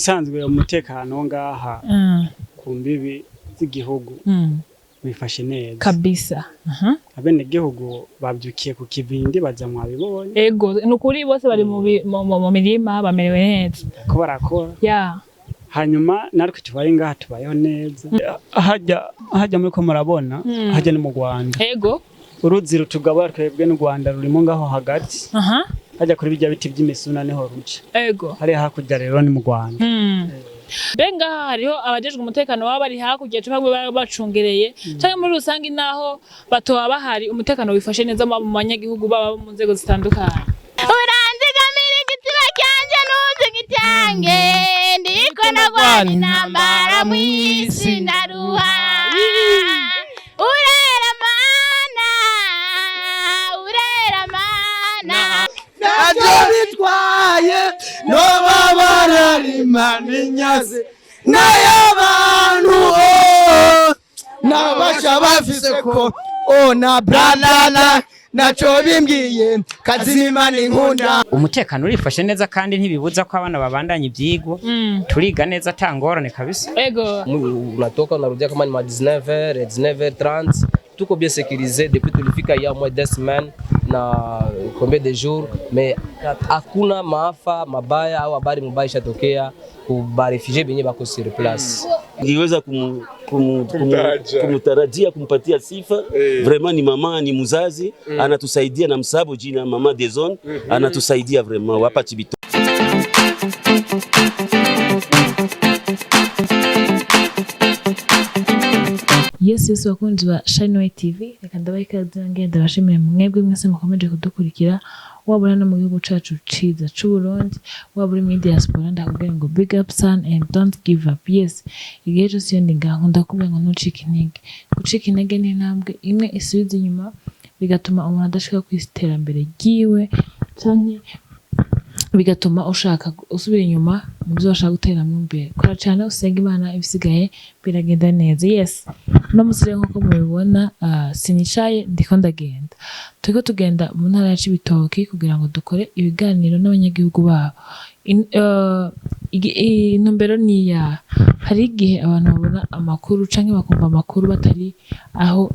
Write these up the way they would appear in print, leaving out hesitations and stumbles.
Usanzwe umutekano wo ngaha ku mbibi z'igihugu wifashe neza. Kabisa. Abenegihugu bavyukiye ku kivindi, baza mwabibonye. Ego, ni ukuri, bose bari mu mirima, bamerewe neza. Ko barakora. Hanyuma natwe tubaye ngaha, tubayeho neza. Hajya hajya muriko murabona, hajya ni mu Rwanda. Uruzi rutugabura twebwe n'u Rwanda rurimo ngaho hagati. Hajya kuri bijya biti vy'imisuna niho ruca. Hariya hakurya rero ni mu Rwanda. Mbe ngaha hariho abajejwe umutekano baba bari hakurya canke baba bacungereye, canke muri rusange naho batoba bahari, umutekano wifashe neza mu banyagihugu, baba mu nzego zitandukanye? Uranzigamira igitsina cyanje ntuzigitange, ndiko ndagwana intambara mw'isi, ndaruha. Urera mana, urera mana. Ntacyo bitwaye noba bararima n'inyazi n'ay'abantu n'abasha bafise ko o na blanana naco bimbwiye kazima n'inkunda. Umutekano urifashe neza, kandi ntibibuza ko abana babandanya ivyigwa. Turiga neza, ata ngorane kabisa. Unatoka unarudia kama ni ma 19h, 19h30, tuko bien sécurisé depuis tulifika il y a moins deux semaines na combien de jours, mais hakuna maafa mabaya au habari mubaya ishatokea ku ba réfugiés benye bako sur place. Ngiweza kumtarajia kumpatia sifa, vraiment ni mama, ni mzazi, anatusaidia na msabo jina mama des zones, anatusaidia vraiment wapa Chibitoke. Yes, bakunzi ba Shine TV, reka ndabaha ikaze, ngenda ndabashimire mwebwe mwese mukomeje kudukurikira, waba uri no mu gihugu cacu ciza c'u Burundi, waba uri muri diaspora, ndakubwira ngo big up son and don't give up. Yes, igihe cose iyo ndi ngaho ndakubwira ngo ntucike intege. Gucika intege ni intambwe imwe isubiza inyuma, bigatuma umuntu adashika ku iterambere ryiwe, canke bigatuma ushaka usubira inyuma mu byo washaka guteramo imbere. Kora cyane, usenga Imana, ibisigaye biragenda neza. Yes, uno munsi rero nk'uko mubibona, sinicaye, ndiko ndagenda. Turiko tugenda mu ntara ya Cibitoki kugira ngo dukore ibiganiro n'abanyagihugu babo. Intumbero ni iya hari igihe abantu babona amakuru canke bakumva amakuru batari aho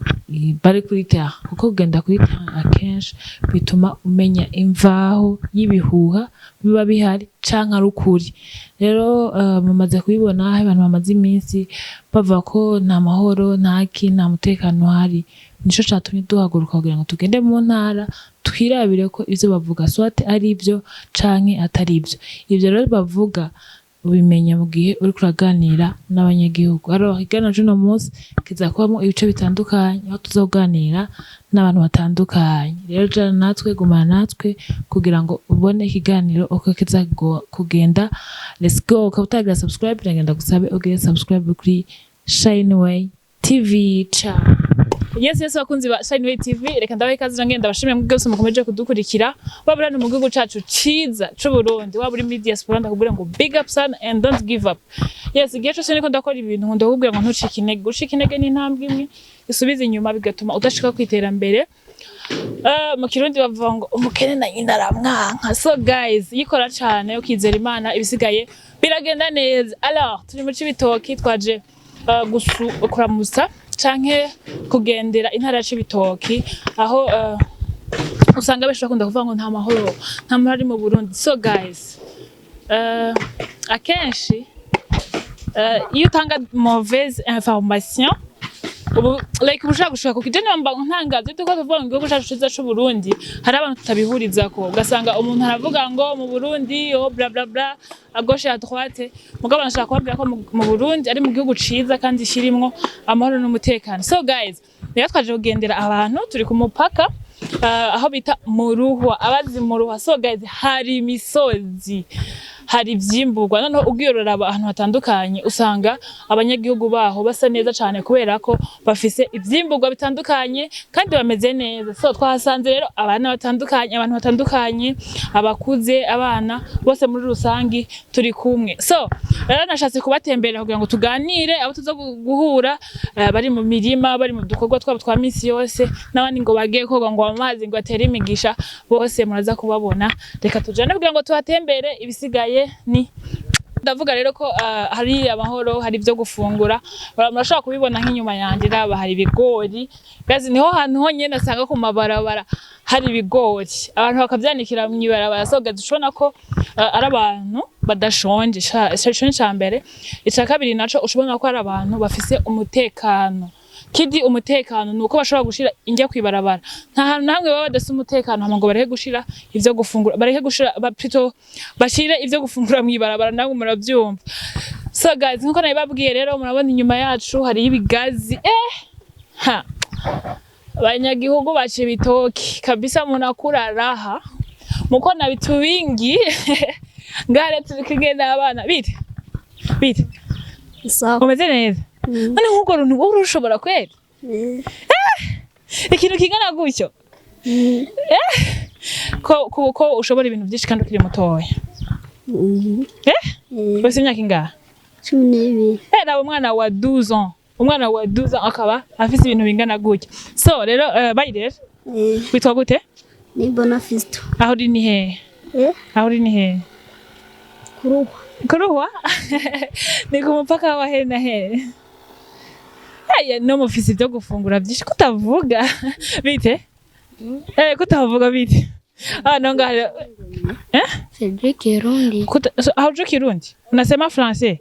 bari kuri terrain, kuko kugenda kuri terrain akenshi bituma umenya imvaho y'ibihuha biba bihari canke ari ukuri. Rero mumaze kubibona aho abantu bamaze iminsi bavuga ko nta mahoro, nta ki, nta mutekano uhari. Nico catumye duhaguruka kugira ngo tugende mu ntara, twirabire ko ivyo bavuga soit ari ivyo canke atari ivyo. Ivyo rero bavuga ubimenya mu gihe uriko uraganira n'abanyagihugu. Alors ikiganiro c'uno munsi kiza kubamwo ibice bitandukanye, aho tuzoganira n'abantu batandukanye. Rero jana natwe, gumana natwe kugira ngo ubone ikiganiro uko kiza kugenda. Let's go. Ukaba utagira subscribe, ndagenda gusabe ugire subscribe kuri Shineway TV. Ciao. Yes, bakunzi ba Shineway TV, reka ndabaha ikaze, ngenda ndabashimire mwebwe mwese mukomeje kudukurikira, waba uri hano mu gihugu cacu ciza c'u Burundi, waba uri muri diaspora, ndakubwira ngo big up son and don't give up. Yes, igihe cose niko ndakora ibintu nkunda kukubwira ngo ntucike intege. Gucika intege ni intambwe imwe isubiza inyuma, bigatuma udashika ku iterambere. Mu Kirundi bavuga ngo umukene na nyina aramwanka. So guys, yikora cane, ukizera Imana, ibisigaye biragenda neza. Alors turi mu Cibitoki, twaje kuramutsa canke kugendera intara ya Cibitoki, aho usanga benshi bakunda kuvuga ngo nta mahoro, nta mahoro ari mu Burundi. So guys, akenshi iyo utanga mauvaise information, ubu like uba ushaka gushaka kuko niba mba ntangaza yuko tuvuga ngo igihugu cyacu ciza c'u Burundi, hari abantu tutabihurizako, ugasanga umuntu aravuga ngo mu Burundi oh bla bla bla, à gauche, à droite. Mugabo nashaka kubabwira ko mu Burundi ari mu gihugu ciza kandi kirimwo amahoro n'umutekano. So guys, rero twaje kugendera abantu, turi ku mupaka, aho bita Muruhwa, abazi Muruhwa. So guys, hari imisozi, hari ivyimburwa, noneho ugiye uraraba ahantu hatandukanye usanga abanyagihugu baho basa neza cane, kubera ko bafise ivyimburwa bitandukanye kandi bameze neza. So twahasanze rero abana batandukanye, abantu batandukanye, abakuze, abana, bose muri rusangi turi kumwe. So rero nashatse kubatembera kugira ngo tuganire, abo tuza guhura bari mu mirima, bari mu dukorwa twabo twa misi yose, n'abandi ngo bagiye koga ngo amazi ngo atere imigisha, bose muraza kubabona. Reka tujane kugira ngo tuhatembere, ibisigaye ni Ndavuga rero ko hari amahoro, hari ibyo gufungura. Murashobora kubibona nk'inyuma yanjye, raba hari ibigori. Gazi niho hantu honyene asanga ku mabarabara hari ibigori, abantu bakavyanikira mw'ibarabara. So gazi ushobona ko ari abantu badashonje. Ico ni ica mbere. Ica kabiri naco, ushobona ko ari abantu bafise umutekano. Kidi umutekano ni uko bashobora gushira indya kwibarabara. Nta hantu na hamwe baba badafise umutekano hama ngo bareke gushira ivyo gufungura, bareke gushira plutôt bashire ivyo gufungura mw'ibarabara. Namwe muravyumva. So guys, nkuko nabibabwiye rero, murabona inyuma yacu hariyo ibigazi. Ha, abanyagihugu baca ibitoki kabisa, munakura raha muko na vitu vingi. Ngare turi kumwe n'abana. Bite bite? Sawa. Umeze neza? None nk'urwo runtu wowe urushobora kweri? Ikintu kingana gutyo, ko ushobora ibintu byinshi kandi ukiri mutoya? Ufise imyaka ingahe? 12. Raba umwana wa 12 ans, umwana wa 12 ans akaba afise ibintu bingana gutya. So rero bayi rero, witwa gute? Ni Bonafisto. Aho uri ni hehe? Aho uri ni hehe? Kuruhwa. Kuruhwa ni ku mupaka wa hehe na hehe? Aya, no mufise ibyo gufungura byinshi kutavuga bite? Kutavuga bite? Ah, no ngaho Cedric Kirundi. So, haujui Kirundi? Unasema Français?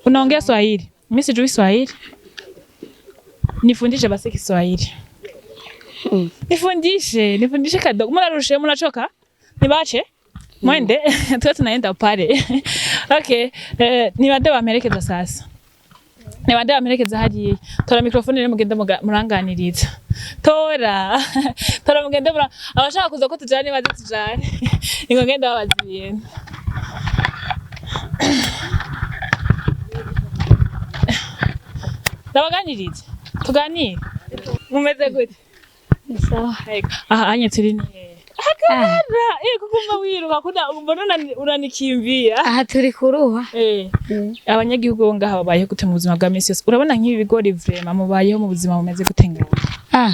Unaongea Swahili? Mimi sijui Swahili. Nifundishe basi Kiswahili. Nifundishe, nifundishe kadogo. Mnarushe, mnachoka? Nibache? Mwende, tuwe tunaenda pale. Okay, ni bande bamerekeza sasa? Ni bande bamerekeza hariya? Tora microphone rero mugende muranganiriza. Tora. Tora mugende mura abashaka kuza ko tujane baze tujane. Ningo ngenda babaza ibintu. Ndabaganiriza. Tuganire. Mumeze gute? Sawa. Ego. Aha anye turi ni hehe? Akabara, kuguma wiruka kuna mbona unanikimbia. Aha turi kuruha. Abanyagihugu bo ngaha babayeho gute mu buzima bwa misi yose? Urabona nk'ibi bigori vraiment mubayeho mu buzima bumeze gute ngaha? Ah.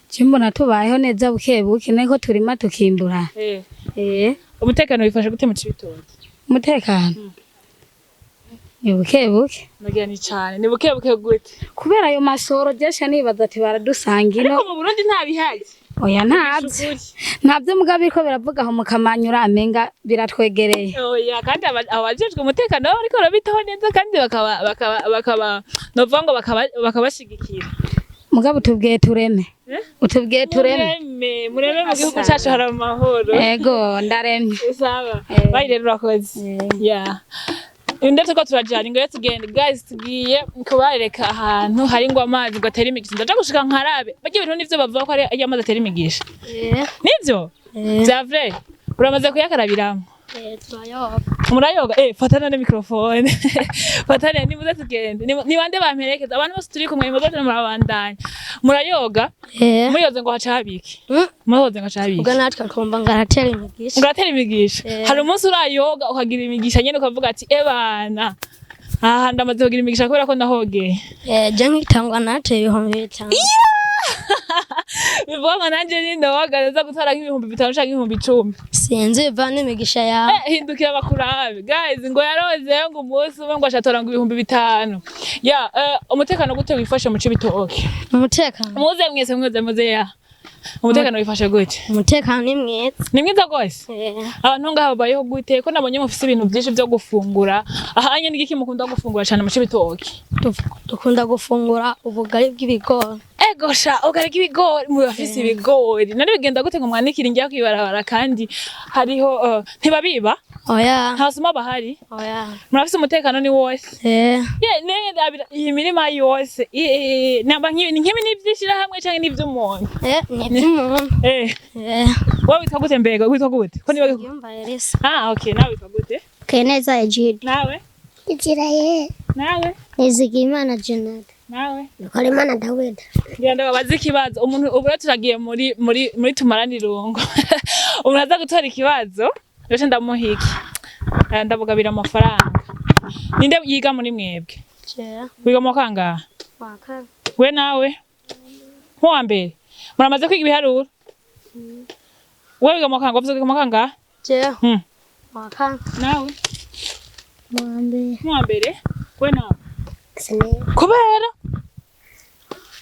Cimbona tubayeho neza buke buke, niko turima tukimbura. Umutekano wifashe gute mu Cibitoke? Umutekano. Ni buke buke. Nagira ni cane, ni buke buke gute? Kubera ayo masoro jesha nibaza ati baradusanga ino. Ariko mu Burundi nta bihari. Oya ntabyo. Ntabyo mugabo biriko biravuga aho mukamanyura amenga biratwegereye. Oya, kandi abajejwe umutekano baba bariko barabitaho neza kandi bakaba novuga ngo bakabashigikira. Mugabo utubwiye tureme. Utubwiye tureme. Mureme, mureme mu gihugu cacu hari amahoro. Ego ndaremye. Sawa. Bye rero urakoze. Yeah. Ndetse ko turajana ngo tugende guys, tugiye kubareka ahantu hari ngo amazi ngo atere imigisha. Ndaja gushika nkarabe. Barya ibintu nivyo bavuga ko ari amazi atera imigisha. Nivyo? Vya vrai. Uramaze kuyakarabiramo? Turayoga. Murayoga? Fatana na microphone. Fatana nimuze tugende. Ni bande bamperekeza? Abantu bose turi kumwe muze murabandanya. Murayoga? Muyoze ngo haca habiki. Muyoze ngo haca habiki. Ubwo natwe twumva ngo aratera imigisha. Ngo aratera imigisha. Hari umunsi urayoga ukagira imigisha nyene ukavuga ati ebana, aha ndamaze kugira imigisha kubera ko ndahogeye. Je nkitangwa nateye 5000. Bivuga ngo nanje nindoga ndaza gutwara nk'ibihumbi 5 canke 10,000. Sinzi biva n'imigisha yawe. Hindukira bakurabe. Guys, ngo yaroze ngo umunsi umwe ngo ashatora ngo 5000. Ya, umutekano gute wifashe mu Cibitoke? Umutekano. Muze mwese muze muze ya. Umutekano wifashe gute? Umutekano ni mwiza. Ni mwiza gose? Abantu ngaha babayeho gute? Ko nabonye mufise ibintu byinshi byo gufungura. Aha anye n'igiki mukunda gufungura cyane mu Cibitoke? Dukunda gufungura ubugari bw'ibigori. Ego sha, ubugari bw'ibigori, mubafise ibigori. Nari bigenda gute ngo mwanikire injya kwibarabara kandi hariho ntibabiba? Oya. Nta suma bahari? Oya. Murafise umutekano ni wose? Ye, ne iyi mirima yose. Namba nk'ibi ni nk'ibi n'ivyishira hamwe canke n'ivy'umuntu? Ni ivy'umuntu. Wowe witwa gute mbega? Witwa gute? Ko niba Ah, okay, nawe witwa gute? Keneza Ejide. Nawe? Israel. Nawe? Nizigimana Jonathan. Nawe? Nikorimana Dawidi. Ngira ndababaza ikibazo. Umuntu ubu turagiye muri muri muri tumaranirungo. Umuntu aza gutora ikibazo, rero ndamuha iki? Ndabugabira amafaranga. Ninde yiga muri mwebwe? Je. Wiga mu kangahe? Wa kane. We nawe? Nkuwa mbere. Muramaze kwiga ibiharuro? Wewe wiga mu kangahe? Uvuze mu kangahe? Je. Wa kane. Nawe? Mu wa mbere. Mu wa mbere? We nawe? Sinema. Kubera?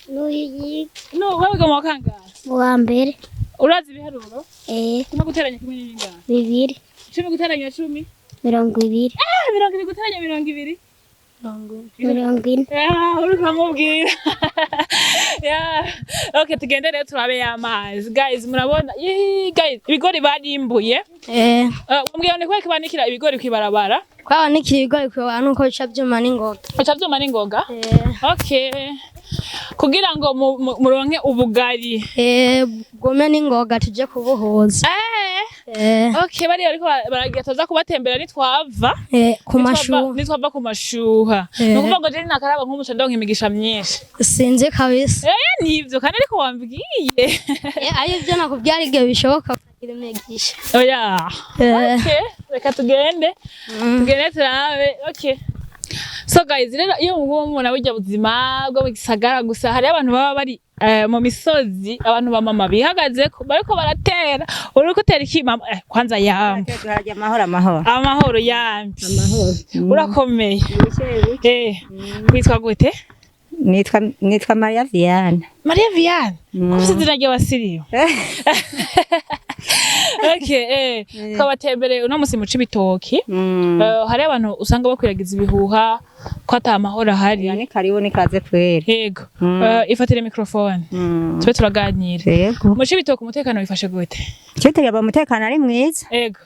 N'uyiga. No, wewe wiga mu wa kangahe? Mu wa mbere. Urazi ibiharuro? Eh. Kimwe guteranya kimwe ni bingahe? 2. 10 guteranya 10? 20. 20 guteranya 20? 40. Uri kumubwira. Yeah. Okay, tugende rero turabe y'amazi. Guys, murabona guys, ibigori barimbuye. Umbwira ni kweki banikira ibigori kwibarabara? Kwabanikira ibigori kwibarabara nuko bica vyuma n'ingoga. Bica vyuma n'ingoga? Okay. Kugira ngo muronke ubugari. Bwume n'ingoga tuje kubuhuza. Okay, bari ariko baragiye tuza kubatembera nitwava. Ku mashuha. Nitwava ku mashuha. Nukuvuga ngo je nakaraba nk'umuco ndonka imigisha myinshi. Sinzi kabisa. Nivyo kandi ariko wambwiye. Ari ivyo nakubwiye ari igihe bishoboka kugira imigisha. Oya. Okay, reka tugende. Tugende turabe. Okay. So guys, rero iyo mubona burya buzima bwo mu gisagara gusa hari abantu baba bari mu misozi, abantu ba mama bihagaze bariko baratera. Uriko utera iki mama? Kwanza yambi. Amahoro amahoro. Amahoro yambi. Amahoro. Urakomeye. Witwa gute? Nitwa Maria Viana. Maria Viana? Kufite izina ry'abasirimu. Okay, twabatembereye uno musi mu Cibitoki. Hari abantu usanga bakwiragiza ibihuha ko ata mahoro ahari. Ni karibu ni kaze kweri. Yego. Ifatire microphone. Tube turaganira. Yego. Mu Cibitoki umutekano wifashe gute? Cibitoki aba umutekano ari mwiza. Yego.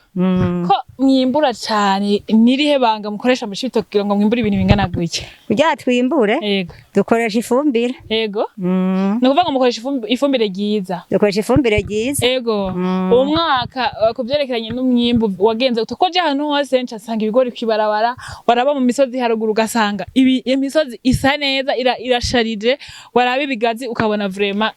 Ko mwimbura cyane nirihe banga mukoresha mu Cibitoki kugira ngo mwimbure ibintu bingana gutya? Kugira twimbure? Yego. Dukoresha ifumbire. Yego. Ni ukuvuga ngo mukoresha ifumbire ryiza. Dukoresha ifumbire ryiza. Yego. Uwo mwaka kuvyerekeranye n'umwimbu wagenze uko je ahantu hose nca nsanga ibigori kwibarabara, waraba mu misozi haruguru ugasanga imisozi isa neza irasharije, waraba ibigazi ukabona vraiment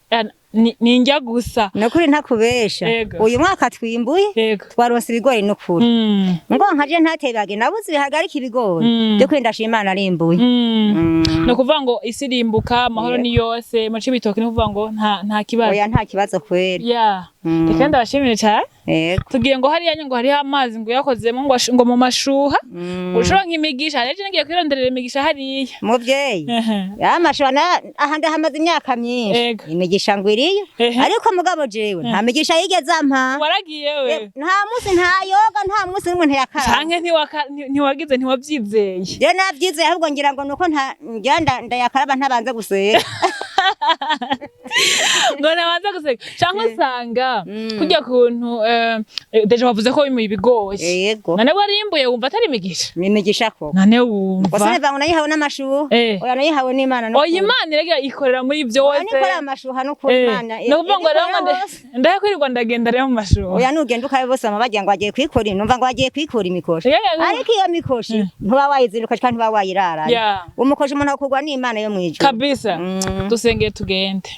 ni njya gusa. Nukuri ntakubesha. Uyu mwaka twimbuye twaronse ibigori nukuri. Ngo nkaje ntatebage nabuze bihagarika ibigori. Byo kwenda shima Imana arimbuye. No kuvuga ngo isi irimbuka amahoro ni yose mu Cibitoki no kuvuga ngo nta kibazo. Oya nta kibazo kweri. Yeah. Reka ndabashimire cyane. Tugiye ngo hariya ngo hariho amazi ngo yakozemo ngo mu mashuha. Ushobora nk'imigisha rero ngiye kwironderera imigisha hariya. Muvyeyi. Ya mashuha aha ndahamaze imyaka myinshi. Imigisha ngo iriyo. Ariko mugabo jewe nta migisha yigeze ampa. Waragiye we. Nta munsi nta yoga nta munsi n'umuntu yakara. Canke ntiwagize ntiwavyizeye. Je navyizeye ahubwo ngira ngo nuko nta ngira ndayakaraba ntabanze guseka. Ngo nabanze guseka. Canke usanga kurya kuntu deje bavuze ko bimuye ibigori. Yego. None warimbuye wumva atari imigisha. Ni imigisha koko. None wumva. Gusa nivango nayihawe n'amashuha. Oya nayihawe n'Imana no. Oya Imana iragira ikorera muri byose. Oya nikorera amashuha no kuri Imana. No kuvuga ngo rero ndakwirirwa ndagenda rero mu mashuha. Oya nugenda ukabe bose bama bagira ngo agiye kwikora numva ngo agiye kwikora imikoshi. Ariko iyo mikoshi ntuba wayizinduka kandi ntuba wayirara. Umukoshi umuntu akugwa n'Imana yo mwijuru. Kabisa. Dusengeye tugende.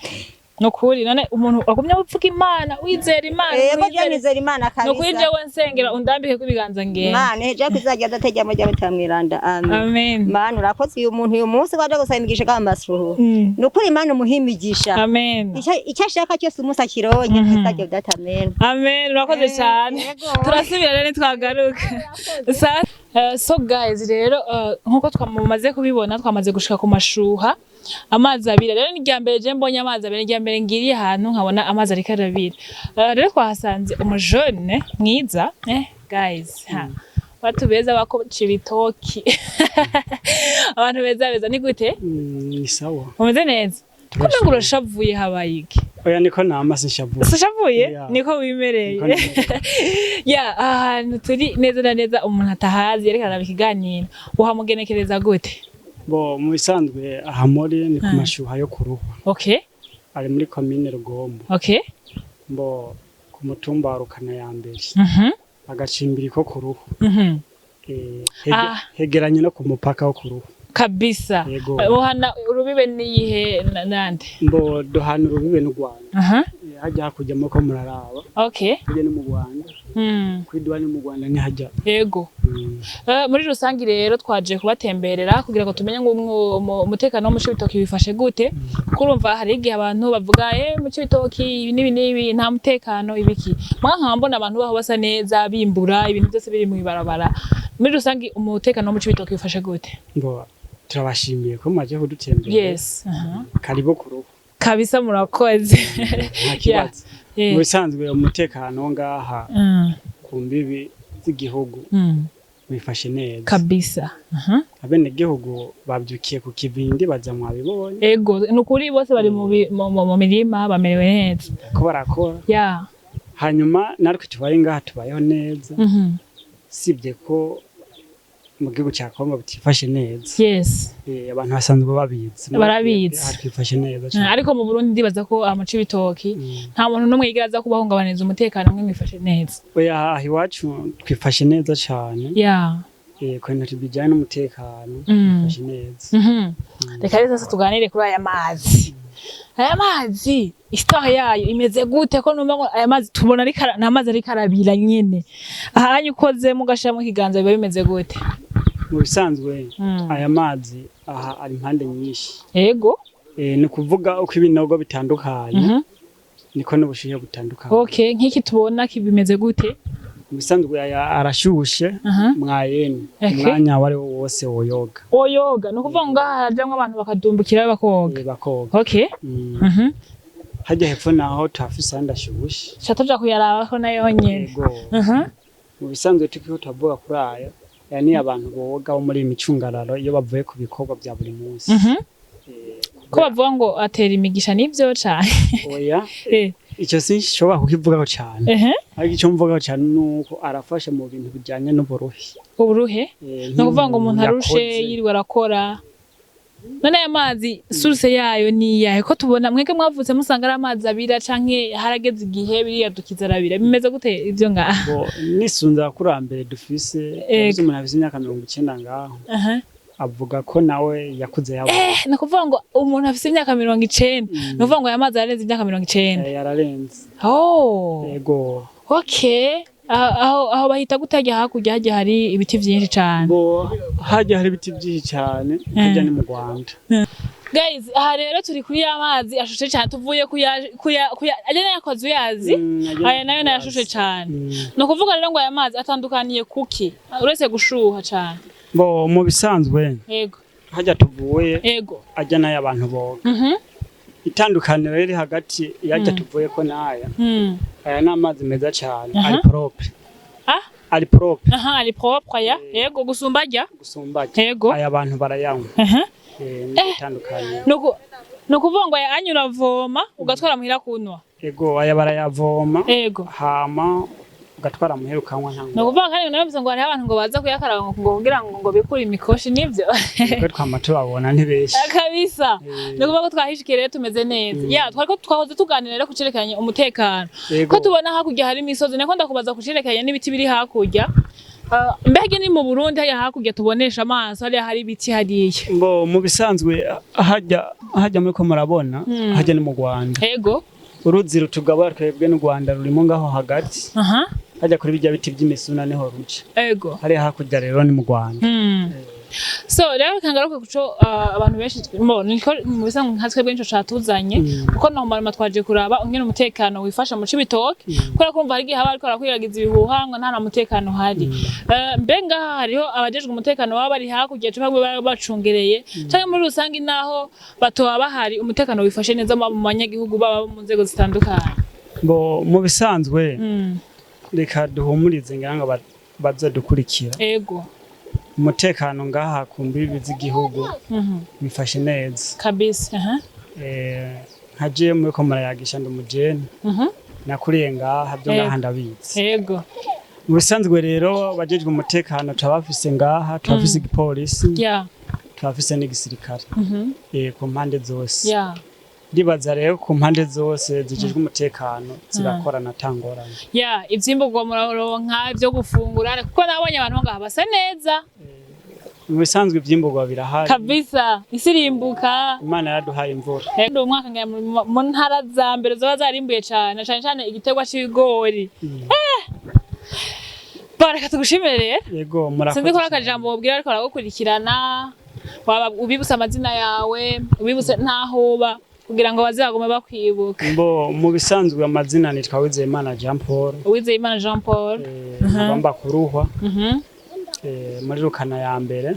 Nukuri none umuntu agumya upfuka Imana wizera Imana. Yego je nizera Imana kabisa. Nukuri jewe nsengera undambike kubiganza ngende. Imana ejo kuzajya dategya mujya batamwiranda. Amen. Amen. Imana urakoze uyu muntu uyu munsi waje gusaba imigisha kwa masruhu. Nukuri Imana umuhimigisha. Amen. Icyo ashaka cyose umunsi akironye kizajya datamena. Amen. Urakoze cyane. Turasubira rero twagaruka. So guys rero nkuko twamaze kubibona twamaze gushika ku mashuha. Amazi abira rero ni rya mbere je mbonye amazi abira rya mbere ngiriye ahantu nkabona amazi ariko arabira. Rero twahasanze umujone mwiza guys watu beza bako Cibitoki. Abantu beza beza ni gute? Ni sawa. Umeze neza? Ko ngo urashavuye habaye iki? Oya niko nama sinshavuye. Sishavuye? Niko wimereye. Ya ahantu turi neza na neza umuntu atahazi yareka araba ikiganiro. Uhamugenekereza gute? Bo mu bisanzwe aha muri ni ku mashuha yo kuruhwa. Okay. Ari muri commune Rugombo. Okay. Bo ku mutumba wa Rukana ya mbere. Agacimbiri ko kuruhwa. Hegeranye no ku mupaka wo kuruhwa. Kabisa. Buhana urubibe niyihe nande? Mbo duhana urubibe n'u Rwanda. Hajya hakurya muko muraraba. Okay. Hajya ni mu Rwanda. Kwidwa ni mu Rwanda ni hajya. Yego. Muri rusangi rero twaje kubatemberera kugira ngo tumenye ngo umutekano wo mu Cibitoki wifashe gute. Kuko urumva hari igihe abantu bavuga mu Cibitoki ibi n'ibi n'ibi nta mutekano ibiki. Mwa nkaba mbona abantu baho basa neza bimbura ibintu byose biri mu ibarabara. Muri rusangi umutekano wo mu Cibitoki wifashe gute? Ngo turabashimiye ko mwaje kudutembera. Yes. Karibu ku rugo. Kabisa murakoze. Nta kibazo. Mu bisanzwe umutekano ngaha ku mbibi z'igihugu wifashe neza. Kabisa. Abenegihugu babyukiye ku kivindi baza mwabibonye. Ego, nukuri bose bari mu mirima bamerewe neza. Ko barakora. Yeah. Hanyuma natwe tubaye ngaha tubayeho neza. Sibye ko mu gihugu cya Kongo bitifashe neza. Yes. Abantu basanzwe babizi. Barabizi. Twifashe neza cyane. Ariko mu Burundi ndibaza ko mu Cibitoki nta muntu n'umwe yigera aza kubahungabaniza umutekano mwe mwifashe neza. Oya, aha iwacu twifashe neza cyane. Yeah. Ku bintu bijyanye n'umutekano twifashe neza. Reka rero sasa tuganire kuri aya mazi. Aya mazi histoire yayo imeze gute ko numva ngo aya mazi tubona ari ni amazi ariko arabira nyene. Ahanye ukoze mugashiramo ikiganza biba bimeze gute? Mu bisanzwe aya mazi aha ari impande nyinshi. Yego. Ni kuvuga uko ibinogo bitandukanye niko n'ubushuhe butandukanye. Okay, nk'iki tubona kibimeze gute? Mu bisanzwe aya arashushe mwayene umwanya wari wose woyoga. Woyoga ni ukuvuga ngo ngaha harajamwo abantu bakadumbukira bakoga. Bakoga. Okay. Hajya hepfo naho tuhafise andashushe. Cha tuja kuyaraba ko nayo nyene. Yego. Mu bisanzwe tukiho tuvuga kuri aya yani abantu boga bo muri imicungararo iyo bavuye ku bikorwa bya buri munsi. Ko bavuga ngo atera imigisha nivyo cyane. Oya. Icyo sinshobora kukivugaho cyane. Ariko icyo mvugaho cyane nuko arafasha mu bintu bijyanye n'uburuhe. Uburuhe? No kuvuga ngo umuntu arushe yiriwe arakora. None aya mazi source yayo ni yahe ko tubona mwege mwavutse musanga ari amazi abira canke harageze igihe biriya dukiza arabira bimeze gute ivyo ngaha? Nisunza kurambere dufise umuntu afise imyaka 90 ngaho. Avuga ko nawe yakuze yabo. Ni kuvuga ngo umuntu afise imyaka 90 ni kuvuga ngo aya mazi ararenze imyaka 90. Yararenze. Oh. Yego. Okay. Aho bahita gutajya hakurya hajya hari ibiti byinshi cyane. Bo hajya hari ibiti byinshi cyane hajya ni mu Rwanda. Guys, aha rero turi kuri ya mazi ashushe cyane tuvuye kuya ajya nayakoze uyazi aya nayo nayashushe cyane. Ni ukuvuga rero ngo aya mazi atandukaniye kuki uretse gushuha cyane. Bo mu bisanzwe. Yego. Hajya tuvuye. Yego. Ajya nayo abantu boga. Itandukaniro riri hagati yajya tuvuye ko naya. Aya ni amazi meza cyane ari propre. Ari propre. Aha ari propre ya. Yego gusumba ajya. Gusumba ajya. Yego. Aya abantu barayanywa. Itandukanye. Nuko kuvuga ngo aya anyura voma ugatwara muhira kunwa. Yego aya barayavoma. Yego. Hama ugatwara muhira ukanywa nta. No kuvuga kandi navuze ngo hari abantu ngo baza kuyakaraba ngo kugira ngo bikure imikoshi nivyo. Yego twama tubabona ntibeshi. Kabisa. No kuvuga ko twahishikiye rero tumeze neza. Ya twariko twahoze tuganira rero kucerekanye umutekano. Ko tubona hakurya hari imisozi nako ndakubaza kucerekanye n'ibiti biri hakurya. Mbega ni mu Burundi haya hakurya tubonesha amaso hariya hari ibiti hariya. Ngo mu bisanzwe hajya muri ko murabona hajya ni mu Rwanda. Yego. Uruzi rutugabura twebwe n'u Rwanda rurimo ngaho hagati. Hajya kuri bijya biti by'imisuna niho ruca. Ego. Hari hakurya rero ni mu Rwanda. So rero kangaruke kuco abantu benshi niko mu bisanzwe nka twebwe nico catuzanye kuko normalement twaje kuraba ungene umutekano wifasha mu Cibitoke kubera ko umva hari igihe haba ariko arakwiragiza ibihuha ngo nta na mutekano hari. Mbe ngaha hariho abajejwe umutekano baba bari hakurya canke baba bacungereye canke muri rusangi naho batoba bahari umutekano wifashe neza mu banyagihugu baba mu nzego zitandukanye. Bo mu bisanzwe reka duhumurize ngira ngo bazodukurikira. Ego. Umutekano ngaha ku mbibi z'igihugu bifashe neza. Kabisa. Nka je muri ko murayagisha ndi umujene. Nakuriye ngaha byo ngaha ndabizi. Ego. Mu bisanzwe rero bajejwe umutekano turabafise ngaha, turabafise igipolisi. Yeah. Turabafise n'igisirikare. Ku mpande zose. Yeah. Ndibaza rero ku mpande zose zijejwe umutekano zirakorana tangorana. Ya, ivyimburwa muraronka ibyo gufungura kuko nabonye abantu ngaha basa neza. Mu bisanzwe ivyimburwa birahari kabisa, isi irimbuka. Imana yaraduhaye imvura. Rero uyu mwaka ngira mu ntara za mbere zoba zarimbuye cane cane cane igiterwa c'ibigori. Bareka tugushimire rero. Yego, murakoze. Sinzi ko hari akajambo wobwira ariko baragukurikirana, waba ubibutse amazina yawe, ubibutse n'aho uba kugira ngo baze bagume bakwibuka. Mbo mu bisanzwe amazina nitwa Uwizeyimana Jean Paul. Uwizeyimana Jean Paul. Nkaba mba kuruhwa, muri Rukana ya mbere.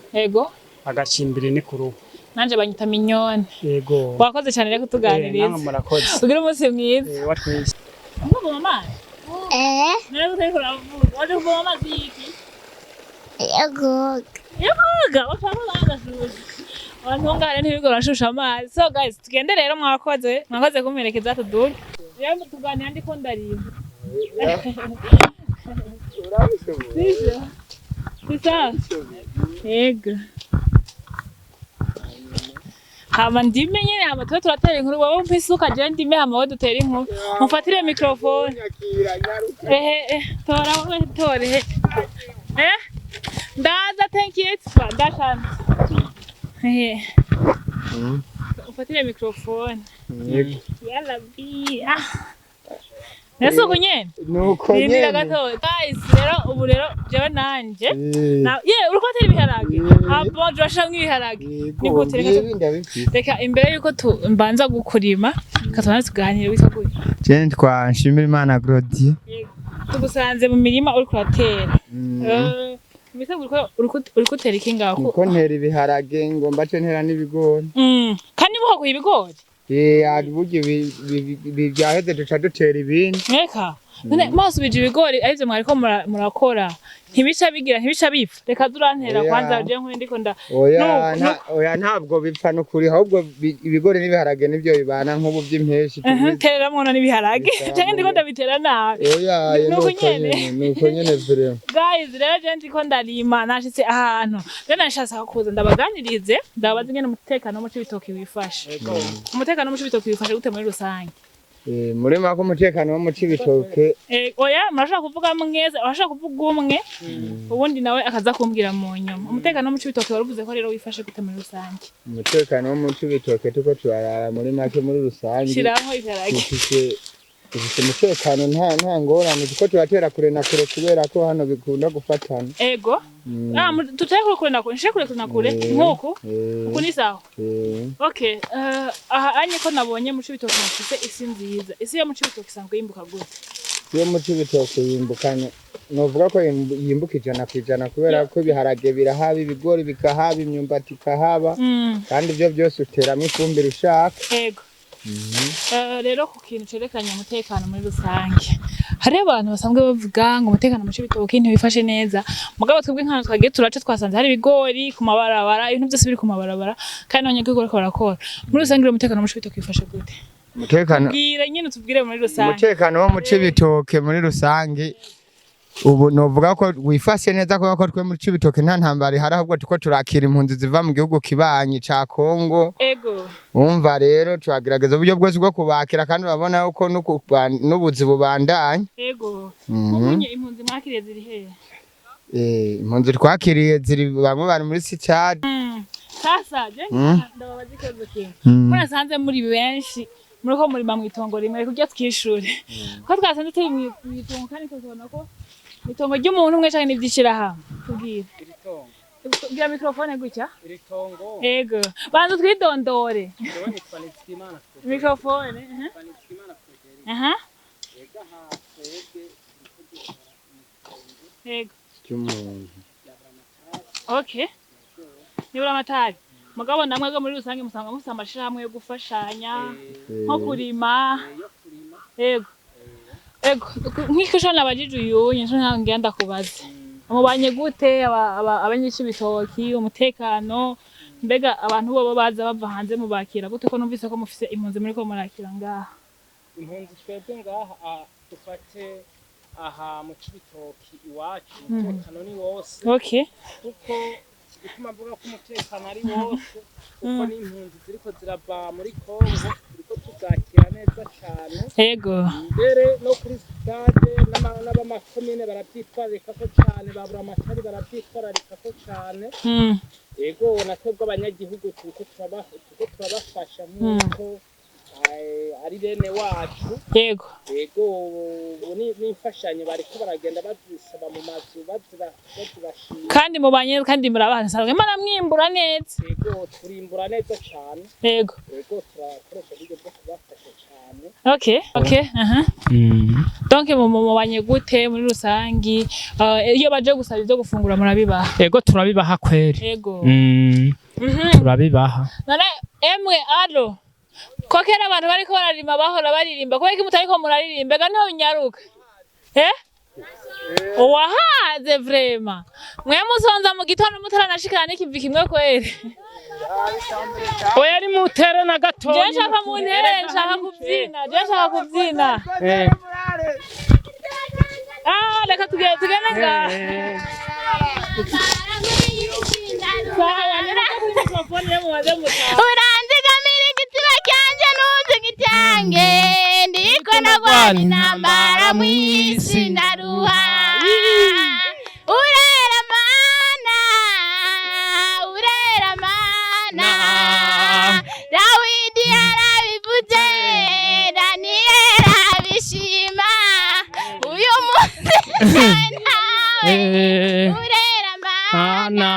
Agacimbiri ni kuruhwa. Nanje banyita Mignone. Yego. Wakoze cyane rero kutuganiriza. Namwe murakoze. Ugire umunsi mwiza. Wa twese. Kuvoma amazi? Eh. Nari utariko uravuga. Waje kuvoma amazi y'iki? Yogoga. Yogoga, bashaka bagashusha. Abantu bo ngaha rero ntibirirwa barashusha amazi. So guys, tugende rero, mwakoze. Mwakoze kumperekeza tuduge. Rero tuganira ndiko ndarima. Sivyo? Si sawa? Yego. Hama ndime nyene, hama tube turatera inkuru, wowe umpe isuka jewe ndime, hama wowe dutere inkuru. Mumfatire microphone. Ehe, tora wowe, tore. Ndaza, thank you. Ndashana. Ehe. Ufatire microphone. Yalla bi. Ah. Nese uko nyene? Nuko Rindira nyene. gato. Guys, rero ubu rero jewe nanje. Na ye uriko atera ibiharage. Ah bon, turashiramwo ibiharage. Ni gute reka Ngibi ndabifise. Reka imbere yuko tu mbanza gukurima, reka tubanze tuganire. Witwa gute? Je nitwa Nshimirimana Claudie. Tugusanze mu mirima uriko uratera. Mbese uriko utera iki ngaho? Niko ntera ibiharage, ngomba ce ntera n'ibigori. Kandi muhaguye ibigori? Eh, burya ibi byaheze duca dutera ibindi. Reka. None mwasubije ibigori arivyo mwariko murakora, ntibica bigira, ntibica bipfa? Reka durantera. Oya. Kwanza je nkwe ndiko nda Oya, oya, ntabwo bipfa nukuri, ahubwo ibigori n'ibiharage nivyo bibana nk'ubu by'impeshi. Tereramwo none ibiharage canke ndiko ndabitera nabi? Oya, Nuko nuko nyene. nyene, nuko nyene vraiment. Guys, rero je ndiko ndarima, nashitse ahantu rero nashaka kuza ndabaganirize, ndababaza ingene umutekano wo mu Cibitoke wifashe. Umutekano wo mu Cibitoke wifashe gute muri rusange? Muri make umutekano wo mu Cibitoke Oya, murashobora kuvuga mwese, urashobora kuvuga umwe, ubundi nawe akaza kumbwira mu nyuma. Umutekano wo mu Cibitoke waruvuze ko rero wifashe gute muri rusange? Umutekano wo mu Cibitoke tuko turarara muri make muri rusange Shiraho ibiharage. Dufise umutekano, nta ngorane, kuko turatera kure na kure kubera ko hano bikunda gufatana. Ego. Ah, tutere kure kure na kure, nshire kure kure na kure nkuku. Uku ni sawa? Eh. Okay, aha anye ko nabonye mu Cibitoke hafise isi nziza. Isi yo mu Cibitoke isanzwe yimbuka gute? Iyo mu Cibitoke yimbukanye, novuga ko yimbuka 100% kubera ko ibiharage birahaba, ibigori bikahaba, imyumbati ikahaba, kandi ibyo byose uteramo ifumbire ushaka. Ego. Rero ku kintu cerekanye umutekano muri rusange, hariho abantu basanzwe bavuga ngo umutekano mu Cibitoke ntiwifashe neza, mugabo twebwe nk'ahantu twagiye turaca twasanze hari ibigori ku mabarabara, ibintu byose biri ku mabarabara, kandi n'abanyagihugu bariko barakora. Muri rusange rero umutekano mu Cibitoke wifashe gute? Umutekano Bwira nyene, utubwire muri rusange. Umutekano wo mu Cibitoke muri rusange ubu novuga ko wifashe neza, kubera ko twe mu Cibitoke nta ntambara ihari, ahubwo tuko turakira impunzi ziva mu gihugu kibanyi ca Kongo. Umva rero, turagerageza uburyo bwose bwo kubakira, kandi urabona yuko n'ubuzi bubandanya. Nk'ubunye impunzi mwakiriye ziri hehe? Impunzi twakiriye ziri, bamwe bari muri sitade. Sasa je ndababaza ikibazo kimwe. Murasanze muri benshi muriko murima mw'itongo rimwe, reka kurya twishure ko twasanze turi mw'itongo, kandi tukabona ko itongo ry'umuntu umwe canke n'ivy'ishirahamwe. Tubwire, gira microphone gutya. Iri tongo. Ego, banza twidondore. Jewe nitwa Nizigimana Frederic. Microphone. Nitwa Nizigimana Frederic. Ega aha twebwe turiko dukora mw'itongo Ry'umuntu. Okay, nibura amatari, mugabo namwe muri rusange musanga mufise amashirahamwe yo gufashanya nko kurima. Ego, nk'iko ejo nabajije uyunye, ejo ngira ndakubaze mubanye gute abanyicibitoki, umutekano, mbega abantu bobo baza bava hanze mubakira gute, ko numvise ko mufise impunzi muriko murakira ngaha? Impunzi twebwe ngaha, dufate aha mu Cibitoki iwacu, umutekano ni wose. Kuko igituma mvuga ko umutekano ari wose, kuko n'impunzi ziriko zirava muri Kongo turiko tuzakira. neza cyane. Yego. Mbere no kuri stade n'abamakomine barabyitwararika ko cyane, babura amatari barabyitwararika ko cyane. Yego, na twebwe abanyagihugu turiko turabafasha nk'uko ari bene wacu. Yego. Yego, ubu n'imfashanyo bariko baragenda bazisaba mu mazu, bazibashira. Kandi mubanye kandi murabana sanzwe mwaramwimbura neza. Yego, turimbura neza cyane. Yego. Yego, turakoresha uburyo bwo kubafasha cyane. Okay, aha. Donc mubanye gute muri rusangi? Iyo baje gusaba ivyo gufungura murabibaha? Yego, turabibaha kweri. Yego. Turabibaha. None emwe alo, ko kera abantu bariko bararima bahora baririmba, kubera ko mutariko muraririmba ega niho binyaruka? Wahaze vrema. Mwe musonza mu gitondo mutaranashikana n'ikivi kimwe kweri. Oya, ari mutere na gatoya. Je nshaka muntere, nshaka kubyina, je nshaka kubyina. Ah, reka tugende ngaha. Uranzigamira igitsina cyanjye ntuzigitange, ndiko nagwana intambara mu isi ndaruha. Urera mana, urera mana, Dawidi yarabivuze, Daniyeli arabishima, uyu munsi nawe urera mana.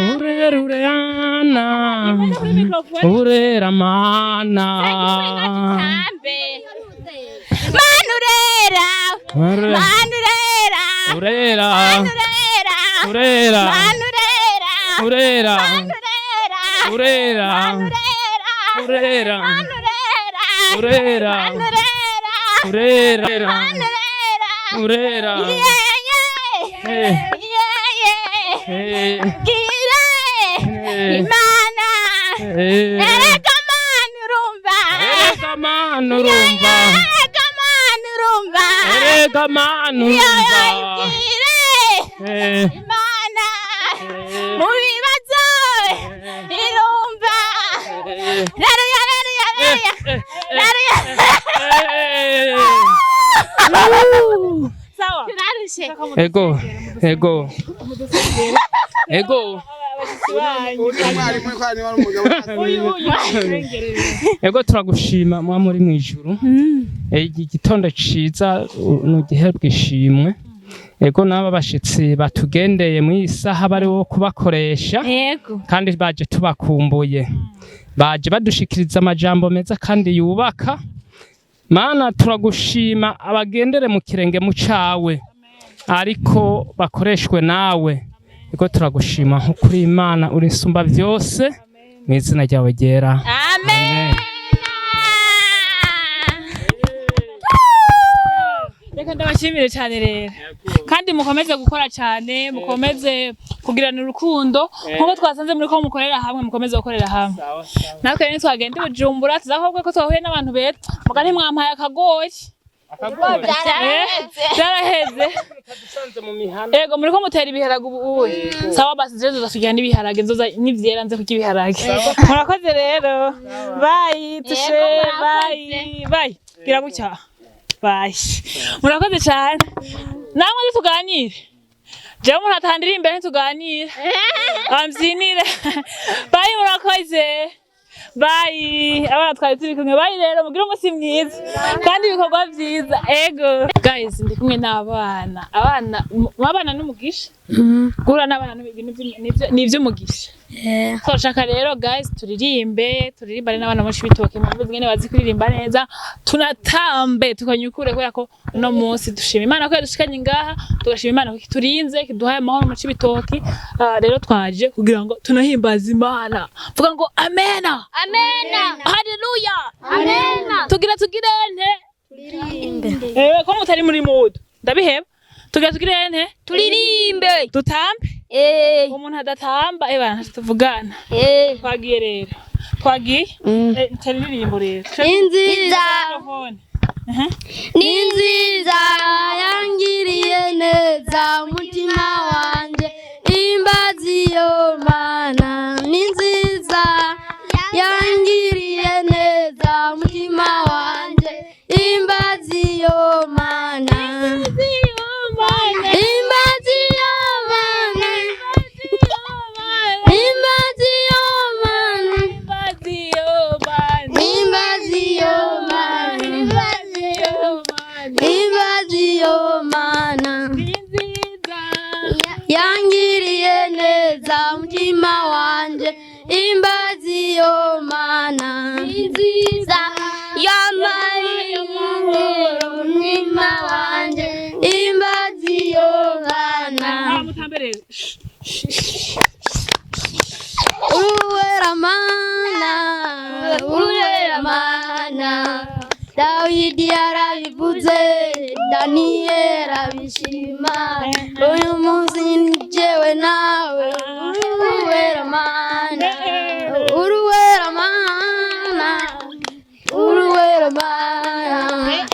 Urerana, urera mana. Mana urera, mana urera, urera, mana urera, urera, mana urera, urera, mana urera, urera, mana urera, urera, mana urera, urera, mana urera, urera, mana urera, urera. Yeah, yeah, yeah, yeah. Imana, erega mana urumva, erega mana urumva, erega mana urumva, erega mana urumva, ibwire Imana mu bibazo irumva. Raruya, raruya, raruya, raruya. Sawa. Turarushe. Ego, ego, ego. Ego, turagushima mwa muri mwijuru. Igitondo ciza nugiherwa ishimwe. Ego, naba bashitsi batugendeye mu isaha bari wo kubakoresha. Yego. Kandi baje tubakumbuye. Baje badushikiriza amajambo meza kandi yubaka. Mana turagushima, abagendere mu kirenge mu cawe, ariko bakoreshwe nawe. Ego, turagushima nko kuri Imana uri nsumba byose, mu izina ryawe ryera. Amen. Reka ndabashimire cyane rero, kandi mukomeze gukora cyane, mukomeze kugirana urukundo nkuko twasanze muri ko mukorera hamwe, mukomeze gukorera hamwe. Natwe rero twagenda i Bujumbura tuzahobwe ko twahuye n'abantu beza, muga ntimwampaye akagoyi. Byaraheze. Ego, muriko mutera ibiharage ubu. Sawa basi, je nzoza n'ibiharage, nzoza nivyera nze kurya ibiharage. Murakoze rero. Bye, tushe, bye. Bye. Gira gutya. Bye. Murakoze cyane. Namwe tuganire. Jewe umuntu atandira imbere ntituganire. Ambyinire. Bye, murakoze. Bye. Abana twari turi kumwe. Bye rero, mugire umunsi mwiza kandi ibikorwa byiza. Ego. Guys, ndi kumwe n'abana. Abana, abana n'umugisha. Guhura n'abana ni iby'umugisha. Turashaka rero guys turirimbe, turirimbane n'abana mu Cibitoke, mu ngene bazi kuririmba neza, tunatambe tukanyukure, kubera ko uno munsi dushima Imana ko yadushikanye ngaha, tugashima Imana ko kiturinze, kiduhaye amahoro mu Cibitoke. Rero twaje kugira ngo tunahimbaze Imana. Vuga ngo amena. Amena. Haleluya. Amena. Tugira tugire nte? Turirimbe. Ko mutari muri mood. Ndabiheba. Tugira tugire nte? Turirimbe. Dutambe. Umuntu adatamba bana tuvugana. Twagiye rero. Twagiye? Turirimbo rero. Inziza. Ni nziza yangiriye neza umutima wanje, imbazi yo mana. Ni nziza yangiriye neza umutima Imbazi yo mana ni nziza y'amahoro mutima wanje imbazi yo mana. Uruwera mana, uruwera mana, Dawidi yarabivuze, Daniyeli arabishima, uyu munsi jewe nawe, uruwera mana, uruwera mana, uruwera mana,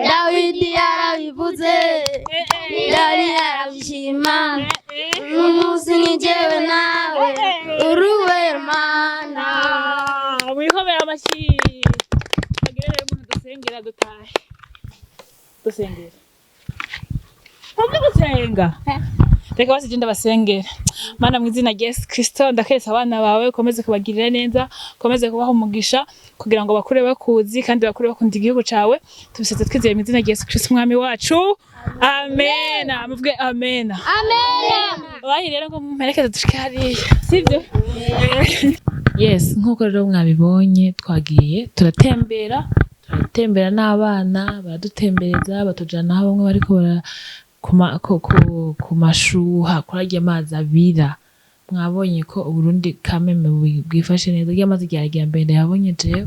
Dawidi yarabivuze, Daniyeli arabishima, uyu munsi ni jewe nawe, uruwera mana. Wihobera amashyi. Bagire rero umuntu dusengera dutahe. Dusengera. Muve gusenga. Reka basi genda basengera. Mana mu izina rya Yesu Kristo ndakeretse abana bawe ukomeze kubagirira neza, ukomeze kubaha umugisha kugira ngo bakure bakuzi kandi bakure bakunda igihugu cawe. Tubisetse twizeye mu izina rya Yesu Kristo umwami wacu. Amen. Muvuge amen. Amen. Bayi rero ngo mumperekeze dushike hariya. Sivyo? Yes, nkuko rero mwabibonye twagiye turatembera n'abana baradutembereza batujana aho bamwe bariko bara ku mashuha kurarya amazi abira. Mwabonye ko Uburundi kameme bwifashe neza, rya mazi rya mbere yabonye jewe.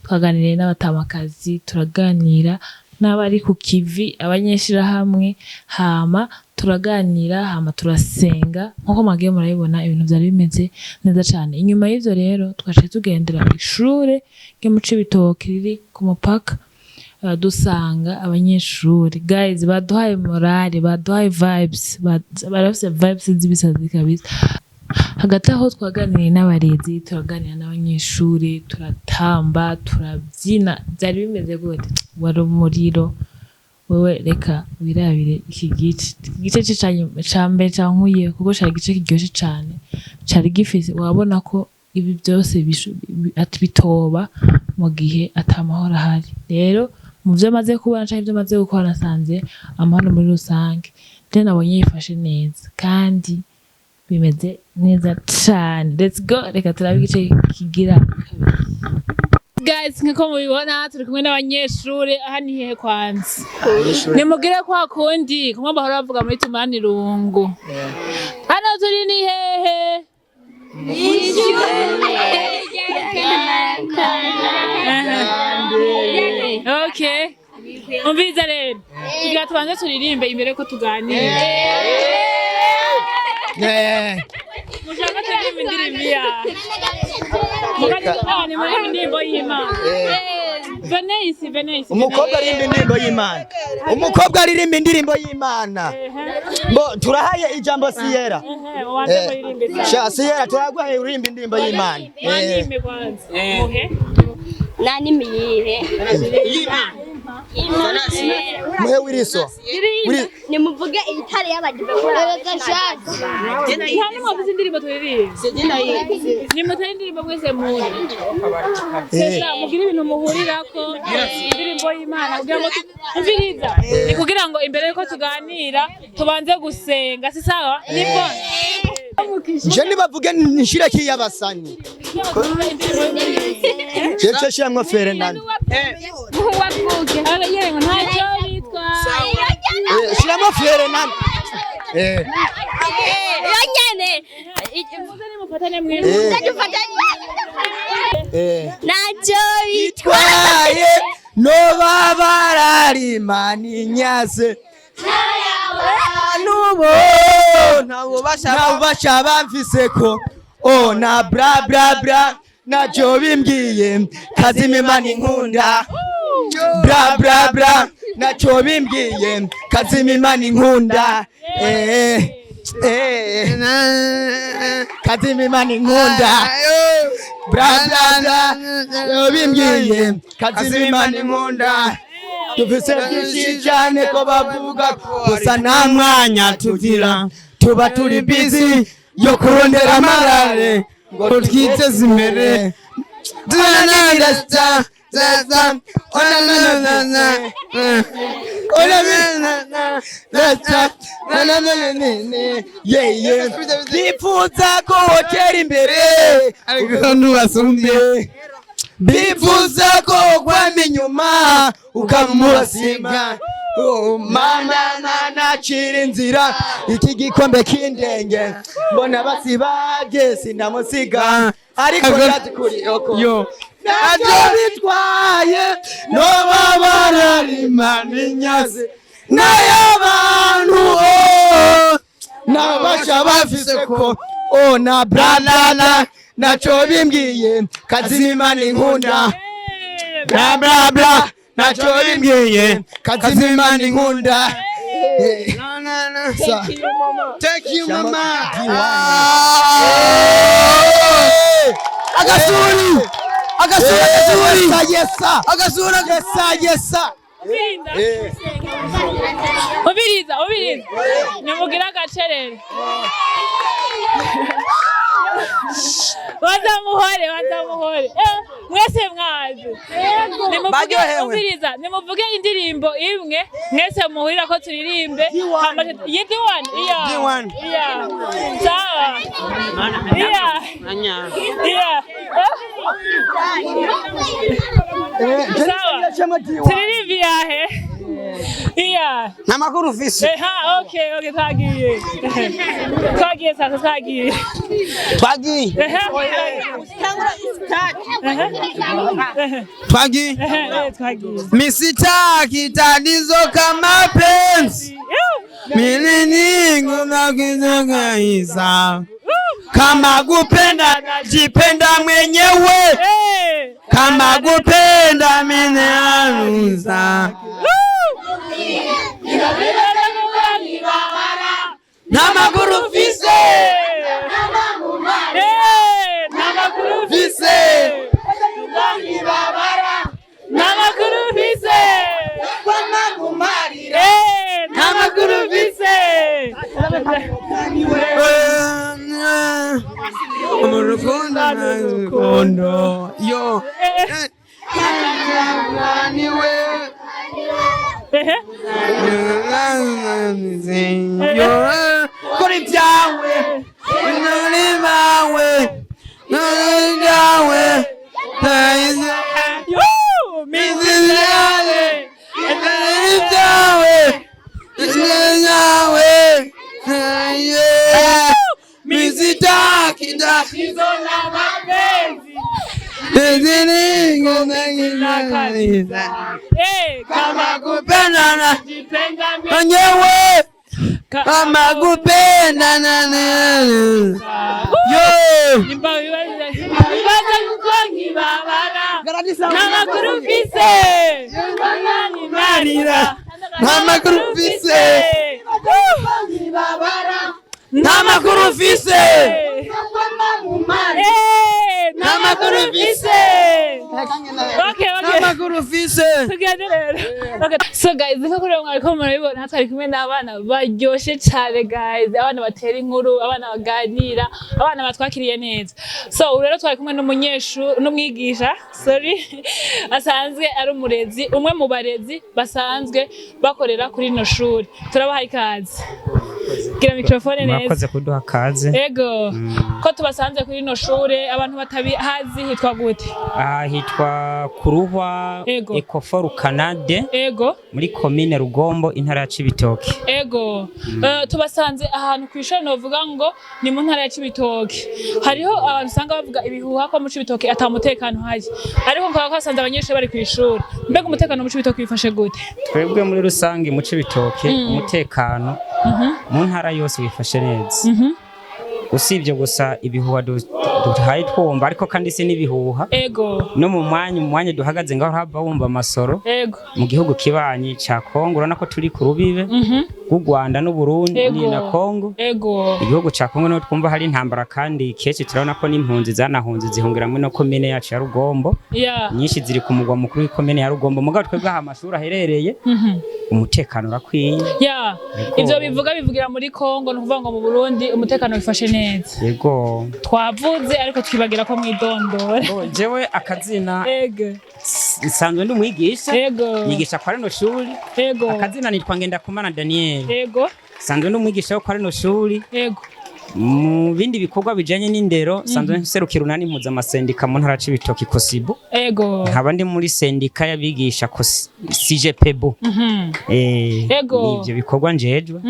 Twaganiriye n'abatamakazi, turaganira n'abari ku kivi abanyeshirahamwe, hama turaganira, hama turasenga. Nkuko mwagiye murabibona ibintu vyari bimeze neza cane. Inyuma y'ivyo rero twaciye tugendera ishure ryo mu Cibitoke riri ku mupaka, dusanga abanyeshuri guys baduhaye morale, baduhaye vibes, barafise vibes z'ibisazi kabisa. Hagati aho twaganiriye n'abarezi, turaganira n'abanyeshuri, turatamba, turabyina, byari bimeze gute? Wari umuriro. Wewe reka wirabire iki gice, igice ca mbere cankuye kuko cari igice kiryoshe cane, cari gifise wabona ko ibi byose bitoba mu gihe ata mahoro ahari. Rero mu vyo maze kubona canke ivyo maze gukora nasanze amahoro muri rusange, je nabonye yifashe neza kandi bimeze neza cane. Let's go, reka turabe igice kigira kabiri. Guys, nkuko mubibona turi kumwe n'abanyeshuri. Aha ni hehe kwanza? Nimugire kwa kundi kumwe bahora bavuga muri tumani rungu. Hano turi ni hehe? Okay. Umviza rero. Tugira tubanze turirimbe imbere ko tuganira. Mushaka turirimbe indirimbo ya. Mukaje muri indirimbo y'Imana. Venesi, Venesi. Umukobwa aririmba indirimbo y'Imana. Umukobwa aririmba indirimbo y'Imana. Bo turahaye ijambo Sierra. Sha Sierra turaguhaye uririmba indirimbo y'Imana. Muhe. Nani miyihe? Muhe wiriso. Nimuvuge itare y'abadive. Nta n'umwe avuze indirimbo turirimba. Nimutare indirimbo mwese muri. Sesa mugire ibintu muhurirako, indirimbo y'Imana kugira ngo umviriza. Ni kugira ngo imbere yuko tuganira tubanze gusenga, si sawa? Nibwo. Je nibavuge nshire kiyabasanyi. Cece shiramwo Fernando. Wavuge. Yewe ntacyo bitwa. Shiramo Fernando. Yo nyene. Mufatane mwese. Ntacyo bitwaye no babararima ninyase. Nubo ntabubasha bamfise ko oh na bra bra bra nacyo bimbwiye kazima Imana inkunda bra bra bra nacyo bimbwiye kazima Imana inkunda kazima Imana inkunda bra bra bra nacyo bimbwiye kazima Imana inkunda. Tufise byinshi cyane ko bavuga gusa nta mwanya tugira, tuba turi busy yo kurondera amarare ngo twiteze imbere. Nifuza ko wotera imbere Basumbe ariko ntubasumbe bivuze ko kwama inyuma ukamubasiga. Mana nacira inzira iki gikombe kindenge mbona basibabye sinamusiga ariko ndazi kuri oko nabyo bitwaye noba bararimana inyazi n'ay'abantu n'abasha bafise ko na bla naco bimbwiye kazima inkunda bla bla bla naco bimbwiye kazima inkunda. Thank you mama. Agasuri agasuri agasuri yesa agasuri yesa yesa. Ubiriza ubiriza nimugira agacerere baza muhore mwese mwaje nimuvuge ubiriza nimuvuge indirimbo imwe mwese muhurira ko turirimbe D1 iya iya sawa iya iya sawa turirimbe yahe iya nta makuru ufise. Okay okay twagiye twagiye sasa twagiye twagiye twagiye misitaki tatizo kama penzi mimi ningunakizogaisa kama kupenda najipenda mwenyewe kama kupenda mimi anuza Namakuru fise Namakuru fise Namakuru fise Namakuru fise Umurukundo rukundo yo niwe kuri byawe nuri bawe nuri byawe Kama kupenda na mwenyewe kama kupenda na yo Namakuru fise Namakuru fise Okay okay Namakuru fise. Okay. So guys, nko kuri mwariko murabibona twari kumwe n'abana baryoshe cyane guys, abana batera inkuru, abana baganira, abana batwakiriye neza. So rero twari kumwe n'umunyeshuri n'umwigisha, sorry, asanzwe ari umurezi, umwe mu barezi basanzwe bakorera kuri no shuri. Turabaha ikaze. Gira microphone neza. Murakoze kuduha kaze. Ego. Ko tubasanze kuri no shure abantu batabihazi hitwa gute? Ah, hitwa Kuruhwa Ecofor Canade. Ego. Muri commune Rugombo intara ya Cibitoke. Ego. Tubasanze ahantu kwishuri novuga ngo ni mu ntara ya Cibitoke. Hariho abantu usanga bavuga ibihuha ko mu Cibitoke ata mutekano hari. Ariko nkaba kwasanze abanyeshuri bari kwishuri. Mbega umutekano mu Cibitoke wifashe gute? Twebwe muri rusangi mu Cibitoke umutekano mu ntara yose wifashe neza. Usibye gusa ibihuha duhaye twumva ariko kandi si n'ibihuha. Ego. No mu mwanya duhagaze ngaho haba wumva amasoro. Ego. Mu gihugu kibanyi ca Kongo urana ko turi ku rubibe rw'u Rwanda n'u Burundi na Kongo. Ego. Igihugu ca Kongo no twumva hari intambara kandi kenshi turabona ko n'impunzi zanahunze zihungira muri no komine yacu ya Rugombo. Nyinshi ziri ku mugwa mukuru w'ikomine ya Rugombo. Mugabo twebwe aha amashuri aherereye umutekano urakwiye. Ivyo bivuga bivugira muri Kongo no kuvuga ngo mu Burundi umutekano wifashe neza. Yego. Twavuze ariko twibagira ko mwidondora. Jewe akazina. Ego. Nsanzwe ndi umwigisha. Ego. Nyigisha kwa rino shuri. Ego. Akazina nitwa Ngendakumana Daniel. Ego. Nsanzwe ndi umwigisha wo kwa rino shuri. Ego. Mu bindi bikorwa bijanye n'indero, sanzwe nserukira urunani mpuzamasendika mu ntara Cibitoke, Kosibu. Nkaba ndi muri sendika y'abigisha CGPB. Ivyo bikorwa njejwe.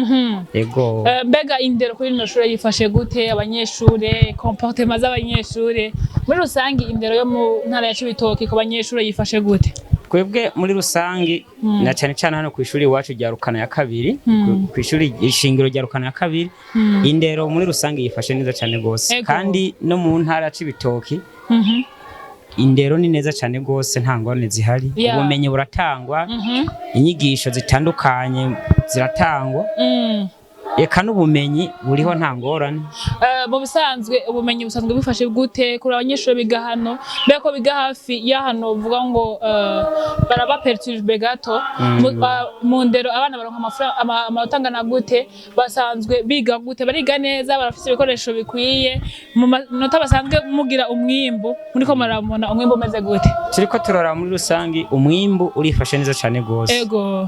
Ego. Mbega indero kuri rino shure yifashe gute? Abanyeshure, comportement z'abanyeshure muri rusange, indero yo mu ntara ya Cibitoke ku banyeshure yifashe gute? Twebwe muri rusangi, na cyane cyane hano ku ishuri iwacu rya Rukana ya kabiri, ku ishuri ishingiro rya Rukana ya kabiri, indero muri rusange yifashe neza cyane gose. Kandi no mu ntara ya Cibitoki indero ni neza cyane gose, nta ngorane zihari. Ubumenyi buratangwa, inyigisho zitandukanye ziratangwa, eka n'ubumenyi buriho, nta ngorane. Mu bisanzwe ubumenyi busanzwe bufashe gute kuri abanyeshuri biga hano? Mbega ko biga hafi y'ahano uvuga ngo baraba perturbe gato, mu ndero abana baronka amafaranga amanota angana gute? Basanzwe biga gute? Bariga neza? Barafise ibikoresho bikwiye? Mu manota basanzwe mugira umwimbu, muriko murabona umwimbu umeze gute? Turiko turora muri rusangi umwimbu urifashe neza cyane gose,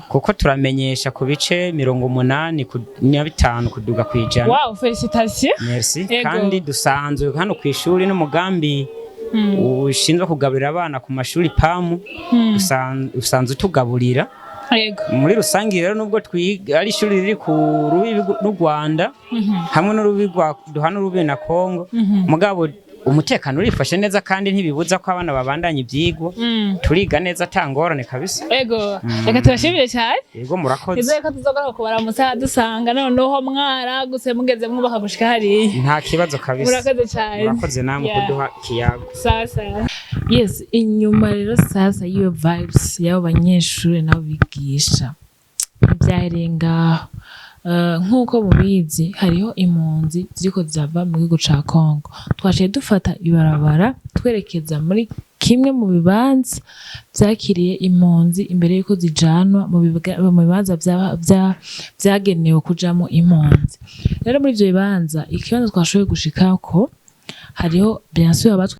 kuko turamenyesha ku bice 85 kuduga kwijana. Wow, félicitations. Merci. Kandi dusanzwe hano ku ishuri n'umugambi ushinzwe kugaburira abana ku mashuri, PAM, usanzwe utugaburira. Muri rusange rero, nubwo twiga ari ishuri riri ku rubibi n'u Rwanda, hamwe n'urubibi rwa duhana urubibi na Kongo, mugabo umutekano urifashe neza kandi ntibibuza ko abana babandanya ivyigwa. Turiga neza, ata ngorane kabisa. Reka tubashimire cyane. Yego, murakoze. Nizere ko tuzogaruka kubaramutsa dusanga noneho mwaragutse, mugeze mwubaka gushika hariya. Nta kibazo kabisa. Murakoze cyane. Murakoze namwe kuduha ikiyago. Sasa. Yes, inyuma rero sasa y'iyo vibes y'abo banyeshuri nabo bigisha, ntibyahereye ngaho. Nk'uko mubizi, hariho impunzi ziriko zirava mu gihugu ca Congo. Twaciye dufata ibarabara twerekeza muri kimwe mu bibanza vyakiriye impunzi imbere yuko zijanwa mu bibanza vyagenewe kujamwo impunzi. Rero muri ivyo bibanza, ikibanza twashoboye gushikako, hariho bien sûr abatwe